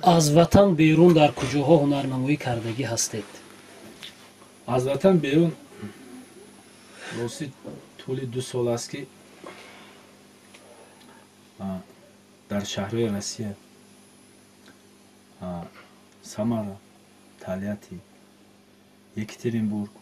Аз ватан берун дар куҷоҳо ҳунарнамоӣ кардагӣ ҳастед? Аз ватан берун рости тӯли 2 сол аст ки дар шаҳрҳои Россия, Самара, Тольятти, Екатеринбург,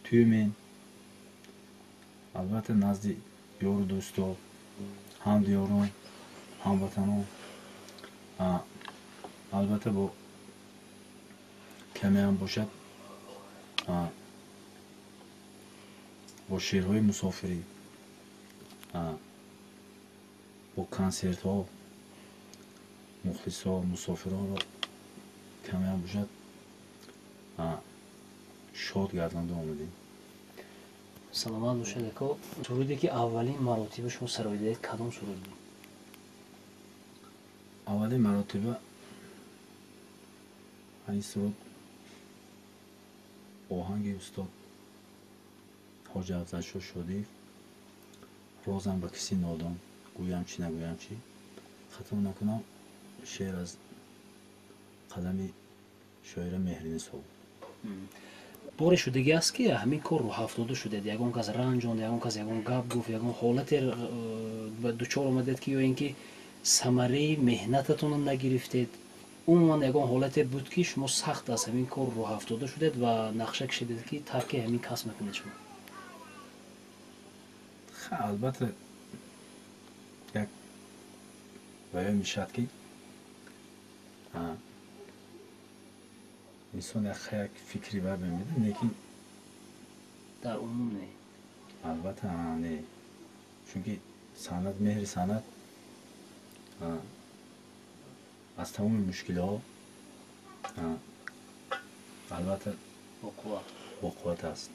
Тюмен, албатта назди ёру дӯсто, ҳамдиёрон, ҳамватанон, албатта бо камеам бошад, бо шеърҳои мусофирӣ, бо консертҳо мухлисо, мусофиронро камеам бошад шод гардонда омадем. Саломат бошед, ако. Суруде ки аввалин маротиба шумо сароидаед, кадом суруд буд? Аввалин маротиба ин суруд оҳанги устод Ҳоҷи Афзалшоҳ Шодиев, розам ба киси нодон, гӯям чӣ нагӯям чӣ, хато накунам, шеър аз қалами шоира Меҳринисо буд. Боре шудагӣ аст ки ҳамин кор рӯҳафтода шудед, ягон кас ранҷонд, ягон кас ягон гап гуфт, ягон ҳолате дучор омадед ки ё ин ки самараи меҳнататонро нагирифтед, умуман ягон ҳолате буд ки шумо сахт аз ҳамин кор рӯҳафтода шудед ва нақша кашидед ки тарки ҳамин касб мекунед шумо? Албатта як баён мешавад ки инсон як фикри бар мемеда, лекин дар умум не. Албатта не, чунки санъат, меҳри санъат аз тамоми мушкилиҳо албатта боқувват аст.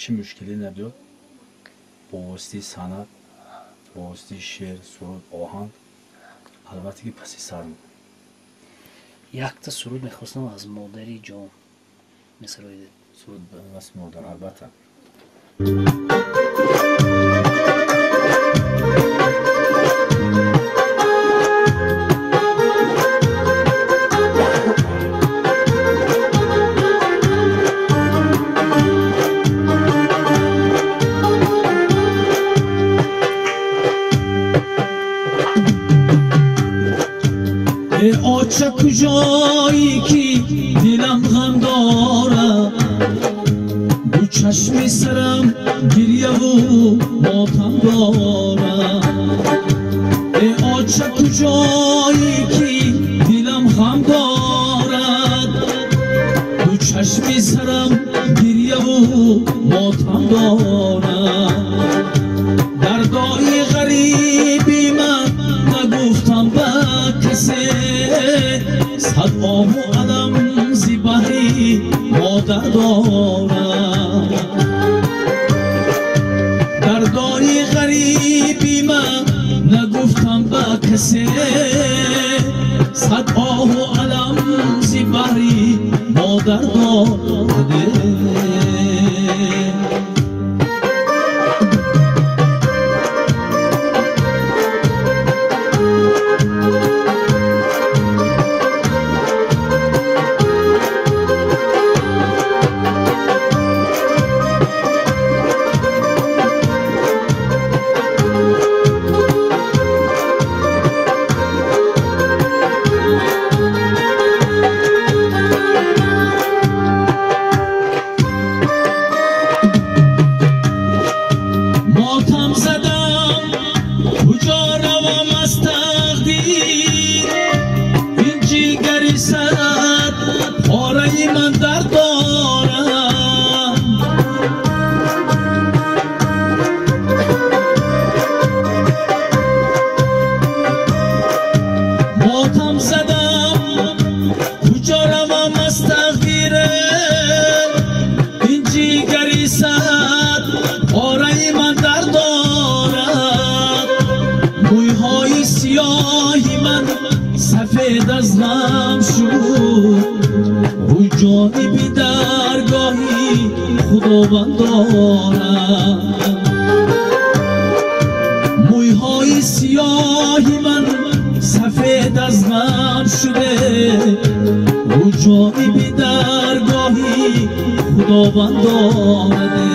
Чӣ мушкилӣ набиёд, бо воситаи санъат, бо воситаи шеър, суруд, оҳанг албатта ки паси сар мекунад. Якта суруд мехостам аз модари ҷон месароидед. Суруд аз модар, албатта. Оча куҷое ки дилам ғам дорад, ду чашми сарам гирьяву мотам дорад. Оча куҷое ки дилам ғам дорад, ду чашми сарам гирьяву мотам дорад. Дардои ғариби ман нагуфтам ба касе, сад оҳу алам зи баҳри модар дорад. Дардои ғариби ман нагуфтам ба касе, сад оҳу алам зи баҳри модар дорад. Мӯйҳои сиёҳи ман сафед سفید از غم شده رجایی به درگاهی خداوند آمده.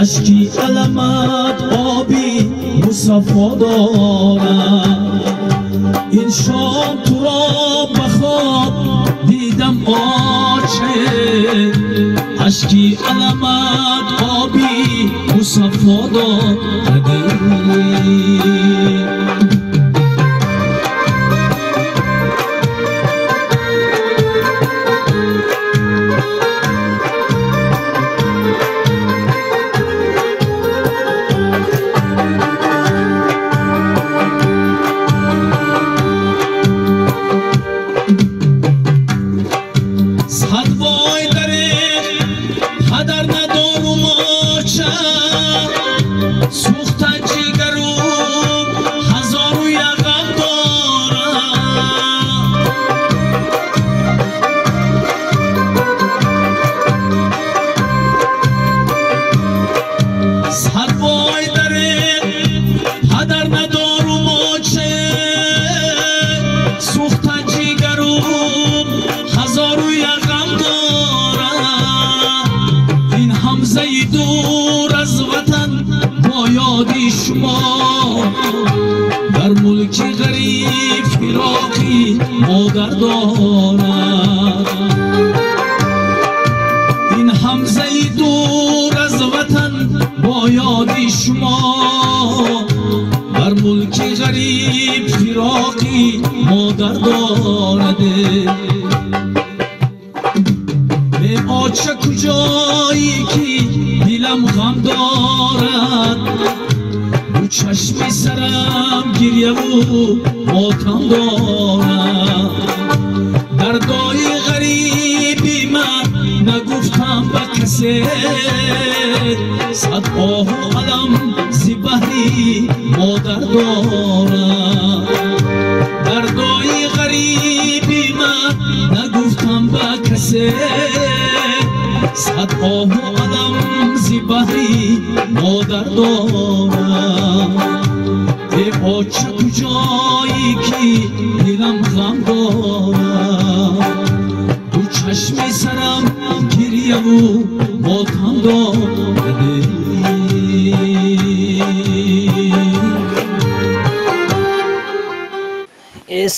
اشکی علمت آبی مصفا دارد این شام تو را به خواب دیدم آچه اشکی علمت آبی مصفا دارد.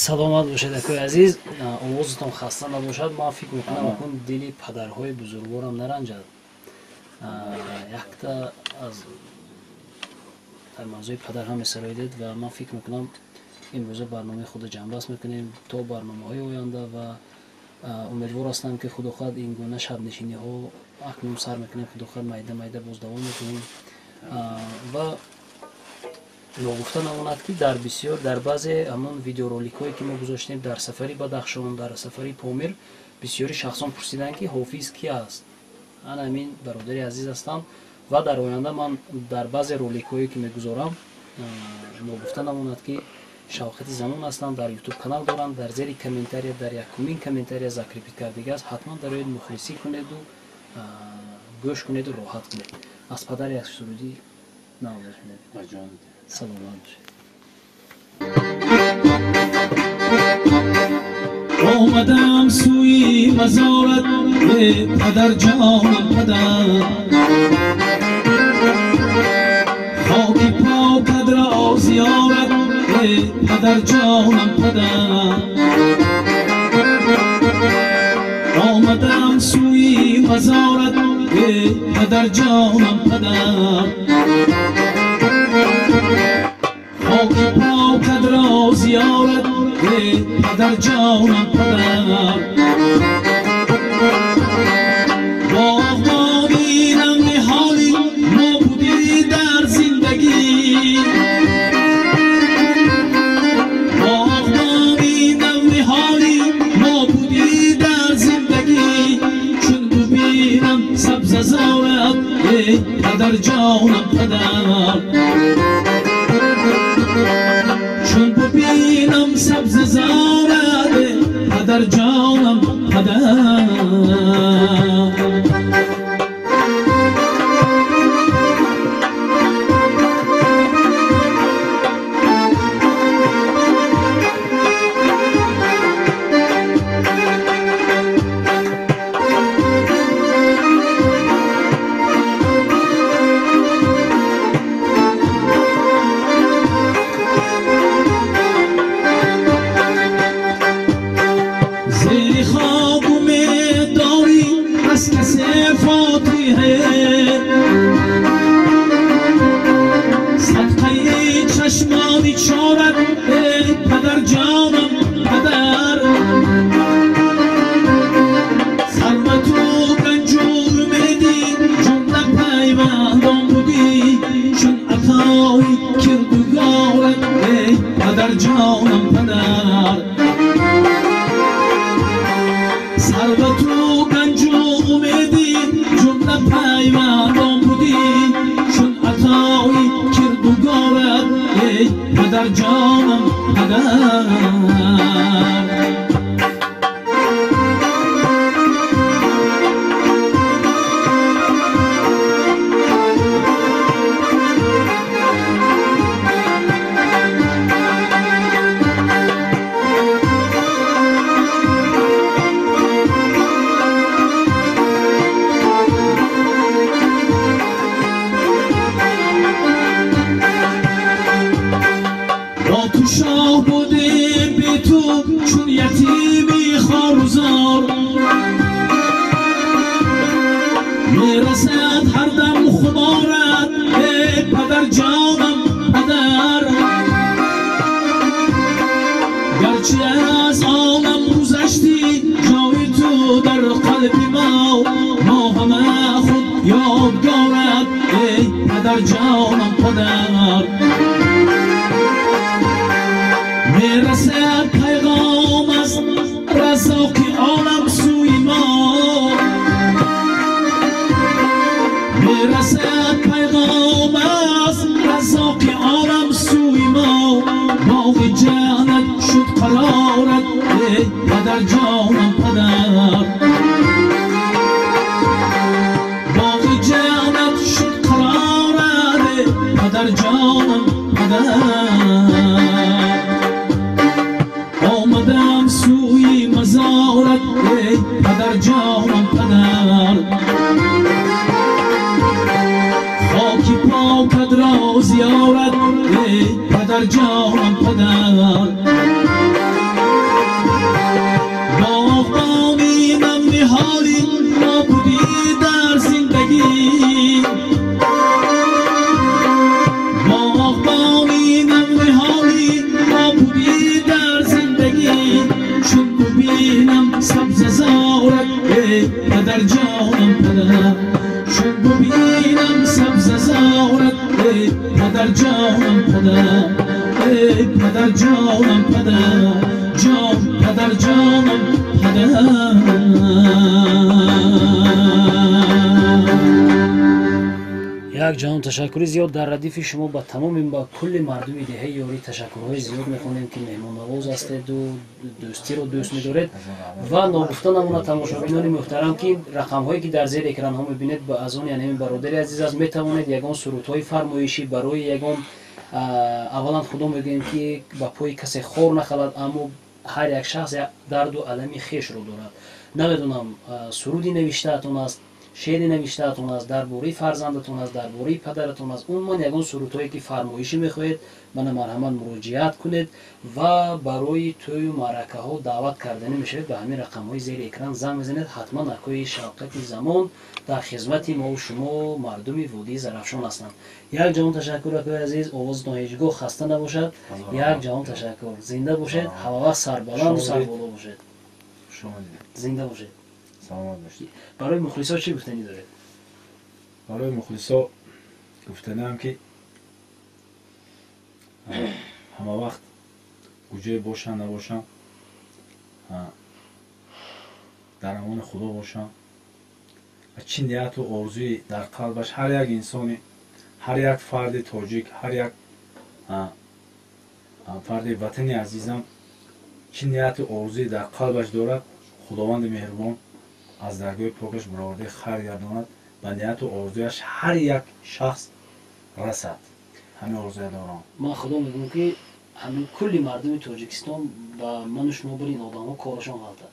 Саломат бошед акои азиз, овозатон хаста набошад. Ман фикр мекунам акун дили падарҳои бузургворам наранҷад. Якта аз дар мавзӯи падар ҳам месароидед ва ман фикр мекунам имрӯза барномаи худро ҷамъбаст мекунем то барномаҳои оянда ва умедвор ҳастам ки худо хоҳад ин гуна шабнишиниҳо акнун сар мекунем, худо хоҳад майда майда боз давом мекунем ва ногуфта намонад ки дар бисёр дар баъзе ҳамон видеороликҳое ки мо гузоштем дар сафари Бадахшон, дар сафари Помир бисёри шахсон пурсиданд ки Ҳофиз ки аст. Ана ҳамин бародари азиз ҳастам ва дар оянда ман дар баъзе роликҳое ки мегузорам ногуфта намонад ки Шавқати Замон ҳастам, дар ютуб канал дорам, дар зери комментария, дар якумин комментария закрепить кардига аст, ҳатман дароед мухлисӣ кунеду гӯш кунеду роҳат кунед. Аз падари як сурудӣ навоз шунед. Саломат бошед. Омадам сӯи мазорат падарҷонам падар, хоки покат ро зиёрат. падар ҷонам падар. Омадам сӯи мазорат, эй падар ҷонам падар. Хоки покат ро зиёрат, эй падар ҷонам падар. Боғбонинам ниҳоли мо будӣ дар зиндагӣ, боғбонинам ниҳоли мо будӣ дар зиндагӣ. Чун бибинам сабзазорат, эй падар ҷонам падар. Чун бибинам сабзазорат, эй падар ҷонам падар. Зери хок умед дорӣ аз касе фотиҳе, садқаи чашмони чорат, эй падар ҷонам падар. Сарвату ганҷу умеди ҷумла пайвандон будӣ, чун атои кирдугорат, эй падар ҷонам падар. Сарвату ганҷу умеди ҷумла пайвандон будӣ, чун атои кирдугорат, эй падар ҷонам падар. Бо ту шоҳ будем, бе ту чун ятими хорузор. Мерасад ҳар дам хуморат, эй падар ҷонам падар. Гарчи аз олам гузаштӣ, ҷои ту дар қалби мо, мо ҳама худ ёдгорат, эй падар ҷонам падар. Мерасад пайғом аз раззоқи олам сӯи мо, мерасад пайғом аз раззоқи олам сӯи мо. Боғи ҷаннат шуд қарорат, эй падар ҷонам падар. Боғи ҷаннат шуд қарорат, эй падар ҷонам падар. Омадам сӯи мазорат, эй падар ҷонам падар. Хоки покат ро зиёрат, эй падар ҷонам падар. Боғбонинам ниҳоли мо будӣ дар зиндагӣ, боғбонинам ниҳоли мо будӣ дар зиндагӣ. Чун бибинам сабзазорат, эй падар ҷонам падар. Чун бибинам сабзазорат, эй падар ҷонам падар. Эй падар ҷонам падар, ҷон падар ҷонам падар. Як ҷаҳон ташаккури зиёд дар радифи шумо ба тамоми ба кулли мардуми деҳаи Ёрӣ ташаккурҳои зиёд мехонем, ки меҳмоннавоз ҳастеду дӯстиро дӯст медоред. Ва ногуфта намонад, тамошобинони муҳтарам, ки рақамҳое ки дар зери экранҳо мебинед, ба аз он яъне бародари азиз аст, метавонед ягон сурудҳои фармоишӣ барои ягон, аввалан худо мегӯем ки ба пои касе хор нахалад, аммо ҳар як шахс як дарду алами хешро дорад. Намедонам, суруди навиштаатон аст Шеъри навиштаатон аст, дар бораи фарзандатон аст, дар бораи падаратон аст, умуман ягон сурудҳое ки фармоишӣ мехоҳед, мана марҳамат, муроҷиат кунед ва барои тӯю маъракаҳо даъват карданӣ мешавед. Ба ҳамин рақамҳои зери экран занг мезанед. Ҳатман акои Шавкати Замон дар хизмати мову шумо, мардуми водии Зарафшон ҳастанд. Як ҷаҳон ташаккур, акои азиз, овозатон ҳеҷ гоҳ хаста набошад. Як ҷаҳон ташаккур, зинда бошед, ҳамавақт сарбаланду сарболо бошед, зинда бошед. Саломат бошед. Барои мухлисо чӣ гуфтанӣ доред? Барои мухлисо гуфтаниам, ки ҳама вақт куҷое бошанд набошанд, дар амони Худо бошанд ва чӣ нияту орзуи дар қалбаш ҳар як инсони, ҳар як фарди тоҷик, ҳар як фарди ватани азизам чӣ нияту орзуи дар қалбаш дорад, Худованди меҳрубон аз даргоҳи покаш баровардаи хайр гардонад, ба нияту орзуяш ҳар як шахс расад. Ҳамин орзуя дорам. Ман Худо мегӯям, ки ҳамин кулли мардуми Тоҷикистон ба ману шумо бир ин одамҳо корашон ғалтад.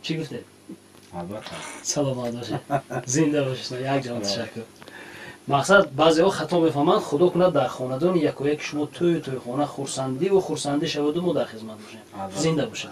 Чӣ гуфтед? Албатта. Саломат бошед, зинда бошед, як ҷаҳон ташаккур. Мақсад, баъзеҳо хато мефаҳманд. Худо кунад, дар хонадони якояки шумо тӯю тӯйхона, хурсандиву хурсандӣ шаваду мо дар хизмат бошем. Зинда бошед.